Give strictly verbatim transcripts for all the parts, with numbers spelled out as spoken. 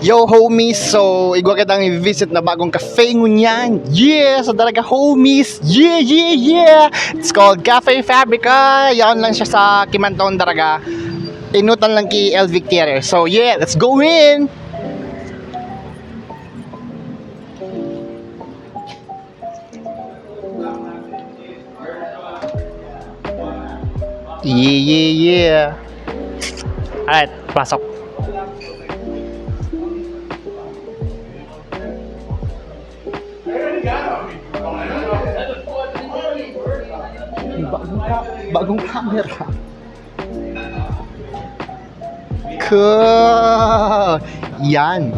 Yo, homies! So, igwa kitang i-visit na bagong cafe ngunyan. Yeah! Sa Daraga, homies! Yeah, yeah, yeah! It's called Cafe Fabrica. Yaon lang siya sa Kimanton, Daraga. Inutan lang ki L V Gutierrez. So, yeah, let's go in! Yeah, yeah, yeah. Alright, pasok. Bagong ka-, bagong camera. Cool! Yan.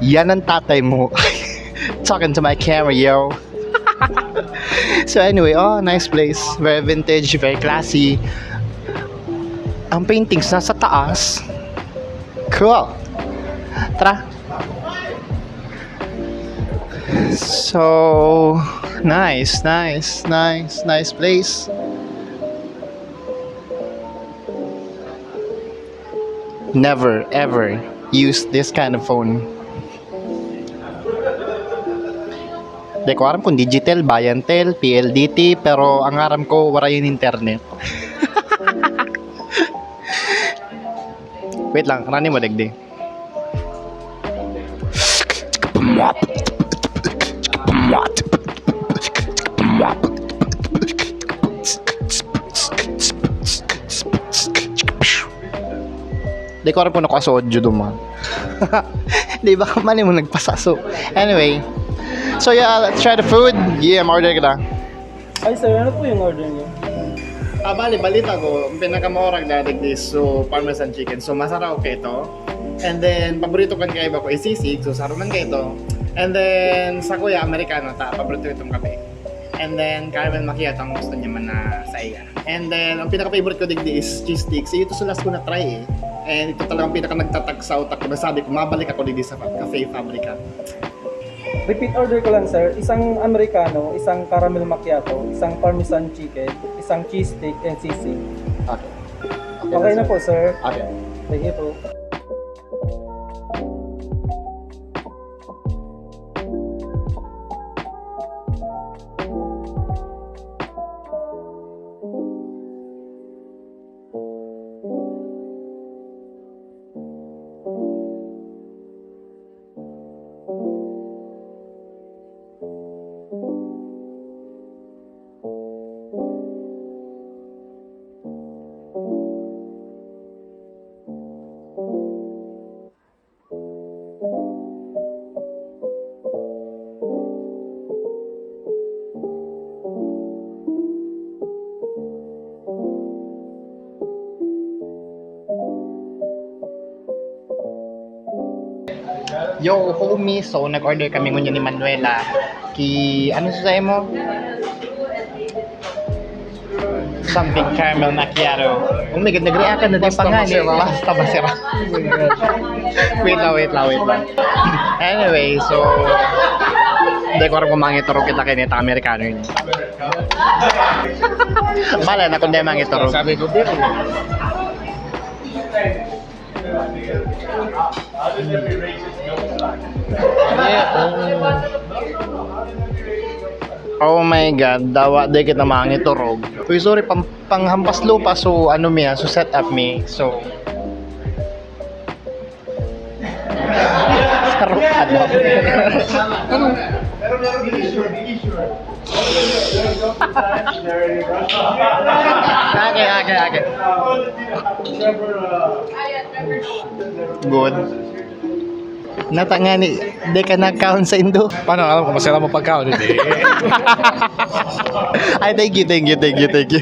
Yan ang tatay mo. Talking to my camera, yo. So anyway, oh, nice place. Very vintage, very classy. Ang paintings nasa taas. Cool. Tara. So, nice, nice, nice, nice place. Never ever use this kind of phone. Di ko aram kung Digitel, Bayantel, P L D T, pero ang aram ko, wala yung internet. Wait lang, rani mo, digdi. Di ko alam kung nakuha sa audio duman. Di ba, mali mo nagpasa. So, anyway. So, yeah, let's try the food. Yeah, ma-order kita. Ay, sir, ano po yung order niyo? Ah, bali, balita ko, ang pinakamaorag na digdi, so, Parmesan chicken. So, masarap kaito. And then, paborito kan kaiba ko is sisig. So, saro man kaito. And then, sa kuya, Amerikano, ta, paborito itong kape. And then, caramel macchiato ang gusto niya man na sa iya. And then, ang pinaka-favorite ko digdi is cheese stick. So, ito sa last ko na-try eh. And ito talagang pinaka nagtatag sa utak ko. Nasabi ko, mabalik ako digdi sa Cafe Fabrica. Repeat order ko lang, sir. Isang Americano, isang caramel macchiato, isang parmesan chicken, isang cheese stick, and sisig. Okay. Okay na, sir. Okay na po, sir. Okay. Thank you po. Yo, homie. So, nag-order kami ngunyan ni Manuela. Ki, ano sa mo? Something caramel macchiato. Oh my God, nag-react ka na din pa nga ni. Basta masira. Wait lang, wait lang, wait lang. Anyway, so, hindi ko alam kung mangiturog kita kay neta Amerikano yun. Mala na kung di mangiturog. Sabi ko, pero Oh my God, dawa di kita mangiturog. Uy, sorry, pang, panghampas lupa, so ano mi, ah, so set up mi, so. Sarap ka daw. Okay, okay, okay. Good. Nata nga ni, di ka nagkaon sa indo. Paano alam kung masarap mo pagkaon? Hindi. Ay, thank you, thank you, thank you, thank you.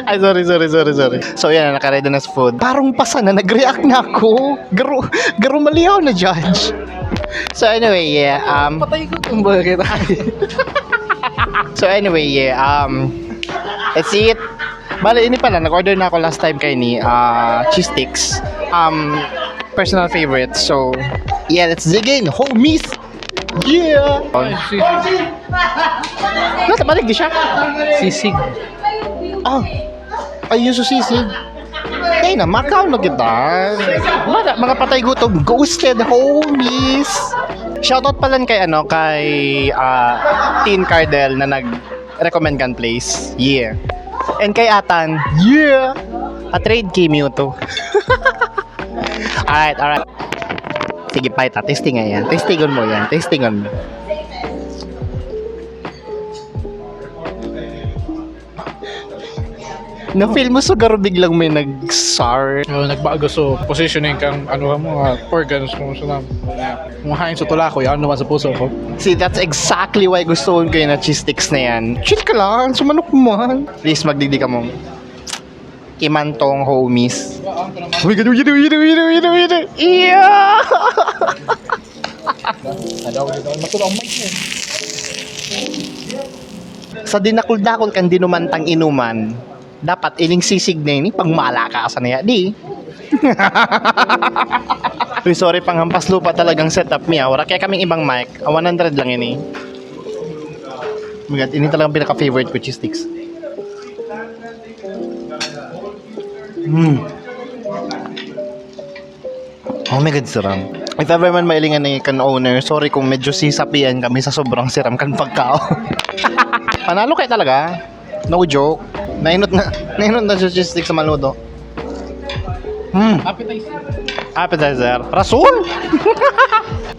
Ay, sorry, sorry, sorry, sorry. So, yan, nakaredy na sa food. Parang pasa na, nag-react na ako. Garo, garo mali ako na judge. So, anyway, yeah, um, Patay ko kung bakit. So, anyway, yeah, um, that's it. Bale, ini pala, nag-order na ako last time kay ni, ah, cheese sticks. Um, personal favorite. So, yeah, let's dig in, homies! Yeah! Ay, sisig. Nata, balik di siya? Sisig. Ah, ay, yun sa sisig. Ay na, makaw na kita. Wala, mga patay gutom, ghosted homies. Shoutout pala kay ano, kay ah, Tin Cardel na nag-recommend kan place. Yeah. And kay Atan, yeah. A trade key Mewtwo. Alright, alright. Sige, pa ita. Testing nga yan. Testingon mo yan. Testingon mo. Na-feel mo sugar biglang may nag-sar. Oh, nagbago so positioning kang ano mo, ah, organs mo sa mga hain sa tula ko, yan naman sa puso ko. See, that's exactly why gusto ko yung na cheese sticks na yan. Chill ka lang, sumanok man. Please, magdigdi ka mong kimantong homies. Uy, gano'n, gano'n, gano'n, gano'n, gano'n, gano'n. Yeah! Nadaw dito, matulog ang mic mo. Sa dinakul-dakul kan dinumantang inuman, dapat ining sisig na ini, pagmalakasan na yan, di? Uy, sorry, panghampas lupa talagang setup niya. Wala kaya kaming ibang mic. Ah, one hundred lang ini. Oh my God, ini talagang pinaka-favorite ko, cheese sticks. Mm. Oh my God, siram. If ever man mailingan ni kan owner, sorry kung medyo sisapian kami sa sobrang siram kan pagkaon. Panalo kayo talaga. No joke. Nainot na, nainot na sa cheese stick sa maluto. Hmm. Appetizer. Appetizer. Rasul?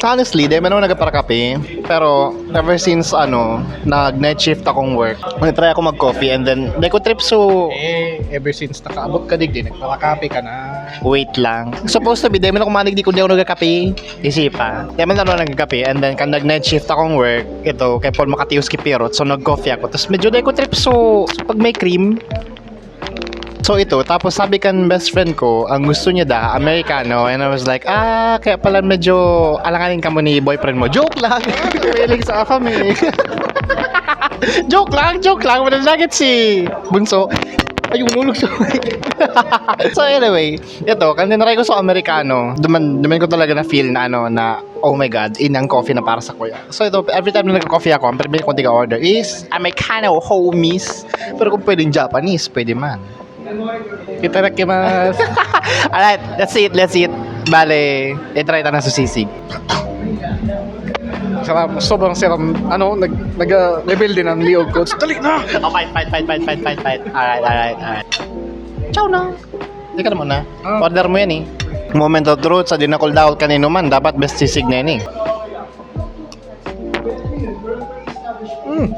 Honestly, di man ako nagparakape. Pero ever since, ano, nag-night shift akong work, nag-try ako mag-coffee and then, di ko trip so... Eh, ever since nakaabot ka digdi, nagparakape ka na. Wait lang. Supposed to be, di man ako manig di kundi ako nagkakape. Isipa. Di man ako nagkakape. And then, kan nag-night shift akong work, ito, kay Paul Makatios Kipirot. So, nag-coffee ako. Tapos, medyo di ko trip so, so pag may cream, So ito, tapos sabi kan best friend ko, ang gusto niya da, Amerikano. And I was like, ah, kaya pala medyo alanganin ka mo ni boyfriend mo. Joke lang! Mahilig sa kami. Joke lang, joke lang. Wala nagit si Bunso. Ay, yung nulog sa... So anyway, ito, kan tinry ko sa Amerikano, duman, duman ko talaga na feel na ano, na oh my God, inang coffee na para sa kuya. So ito, every time na nagka-coffee ako, ang pinili kong tiga-order is Americano homies. Pero kung pwedeng Japanese, pwede man. Itadakimasu. Alright, that's it, that's it. Bale, i-try ta na sa sisig. Sarap, sobrang sarap. Ano, nag, nag, uh, level din ang liog ko. Dali na! Oh, fight, fight, fight, fight, fight, fight, fight. Alright, alright, alright. Ciao na. Teka naman na. Ah. Order mo yan eh. Moment of truth, sa dinakul-dakul kanino man, dapat best sisig na yan eh. Mm.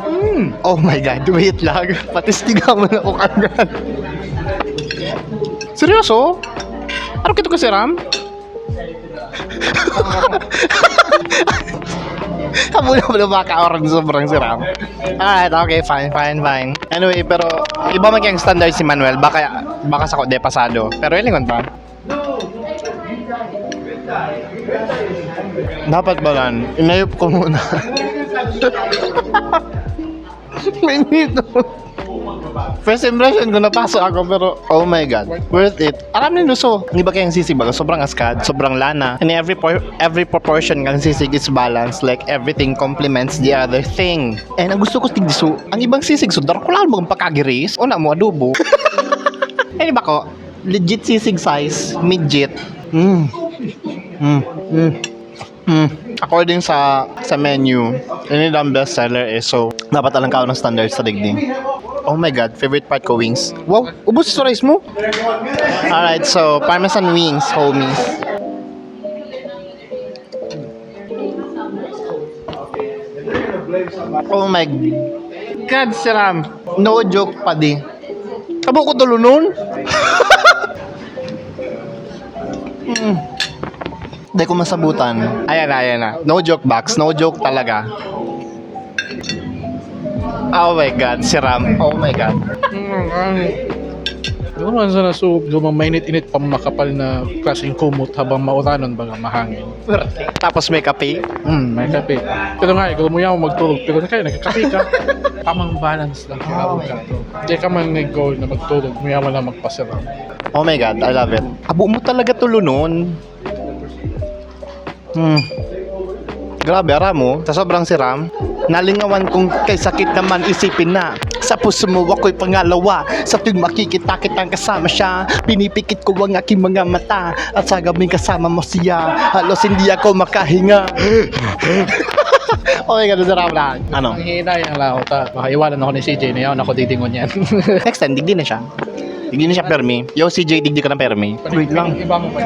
Mm. Oh my God, wait lang. Patistigawan ako kagad. Seryoso? Ano kito ka, Siram? Habula-habula baka oran sobrang siram. Alright, okay, fine, fine, fine. Anyway, pero iba man kayang standard si Manuel, baka baka sa ko de pasado. Pero ilingon pa. Dapat ba lan? Inayop ko muna. May nito. First impression ko, napaso ako, pero oh my God, worth it. Aram ni Luso, ang iba kayang sisig baga, sobrang askad, sobrang lana. And every por- every proportion ng sisig is balanced, like everything complements the other thing. And ang gusto ko, tigdiso, ang ibang sisig, so darkulan mo ang pagkagiris, o na mo, adobo. Ano ba ko? Legit sisig size, midget. Mm. Mm. Mm. Hmm, according sa sa menu, ini daw ang best seller eh. So, dapat alang ka ng standard sa digdi. Oh my God, favorite part ko, wings. Wow, ubos sa rice mo? Alright, so, parmesan wings, homies. Oh my God, siram. No joke, padi. Abo ko tulunon? Mm. Di ko masabutan. Ayan na, ayan na. No joke, Box. No joke talaga. Oh my God, si Ram. Oh my God. Ano man sana so, lumang mainit-init pang makapal na klaseng kumot habang mauranon baga mahangin. Tapos may kape. Hmm, may kape. Pero nga, ikaw mo yaman magtulog, pero na kayo, nagkakape ka. Tamang balance lang kaya ka to. Hindi ka man nag-goal na magtulog, mo yaman na magpasarap. Oh my God, I love it. Abo mo talaga tulunon. Hmm. Grabe, aram mo, sa sobrang siram, nalingawan kong kay sakit naman isipin na. Tapos mo ako'y pangalawa. Sa tuwing makikita kitang kasama siya, pinipikit ko ang aking mga mata. At sa gabing kasama mo siya, halos hindi ako makahinga. Oh my God, sarap lang. Ano? Ang hinay ang laot. Makaiwanan ako ni C J na yun. Ako didingon yan. Next time, digdi na siya. Digdi na siya permi. Yo, C J, digdi ka na permi. Wait lang. Iba mo pa.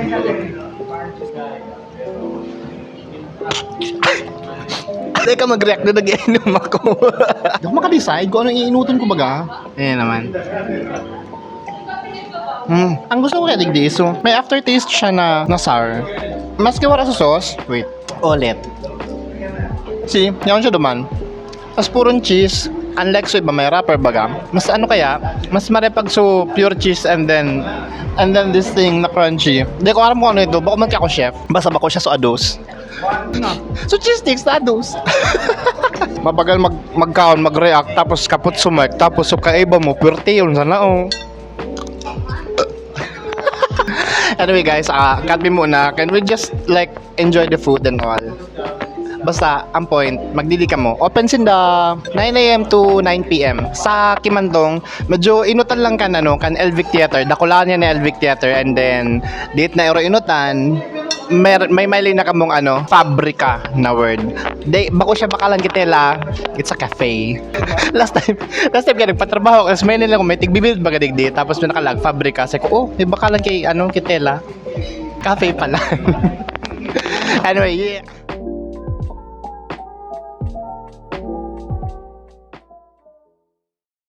Teka, mag-react na nag-iinom ako. Hindi ako makadecide kung anong iinutin ko baga. Ayan naman. Hmm. Ang gusto ko kaya digdi is, so, may aftertaste siya na, na sour. Maski wala sa sauce, wait. Ulit. See, yan siya duman. Tapos purong cheese, unlike sa iba may wrapper baga, mas ano kaya, mas marepag so pure cheese and then and then this thing na crunchy. Hindi ko alam kung ano ito, bako man ako chef. Basta bako siya so ados. So cheese sticks na ados. Mabagal mag magkaon, mag-react, tapos kapot sa mic, tapos so kaiba mo, pwerte yun sana oh. Anyway guys, ah, cut me muna. Can we just like enjoy the food and all? Basta, ang point, magdidi ka mo. Open sinda nine a m to nine p m. Sa Kimantong, medyo inutan lang kan, ano, kan Elvic Theater. Dakulaan niya na Elvic Theater. And then, date na ero inutan, may, may maili na kamong, ano, fabrika na word. Di, bako siya bakalan kitela, it's a cafe. last time, last time kaya nagpatrabaho, kasi may nila kung may tigbibuild baga digdi, tapos may nakalag, fabrika. Sabi ko, oh, may bakalan kay, ano, kitela. Cafe pala. Anyway, yeah.